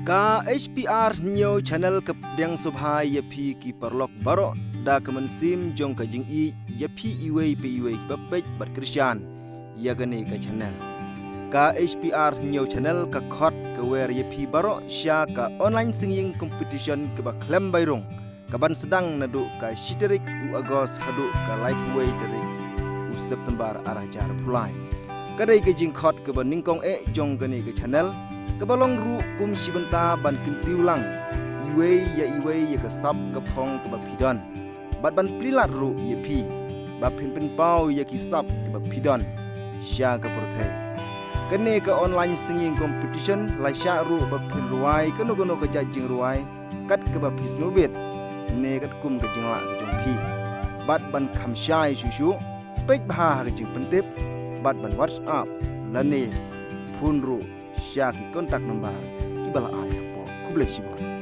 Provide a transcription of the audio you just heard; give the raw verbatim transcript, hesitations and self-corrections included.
Ka H P R Hynñiew Channel ka pdiang sngewbha ïa phi ki paralok baroh da ka mynsiem jong ka jingïeit ïa phi iwei pa iwei kiba peit bad kyrshan ïa kane ka channel. Ka H P R Hynñiew Channel ka khot ka wer ïa phi baroh sha ka online singing competition kaba khlem bai rung, kaban sdang naduh ka shi tarik u August haduh ka laiphew wei tarik u September ar hajar arphew lai. Ka dei ka jingkhot kaba nyngkong eh jong kane ka channel, kaba long ruh kum shi bynta ban kyntiew lang iwei ïa iwei ïa ka sap ka phong kaba phi don, bad ban plie lad ruh ïa phi ba phin pynpaw ïa ki sap kiba phi don sha ka pyrthei. Kane ka online singing competition la shah ruh ba phin rwai kano kano ka jait jingrwai kat kaba phi sngewbit, ne katkum ka jinglah ka jong phi. Bad ban kham shai shuh shuh, peit bha ha ka jingpyntip bad ban WhatsApp lane phone ruh sha ki contact number kiba la ai hapoh. Khublei shibun.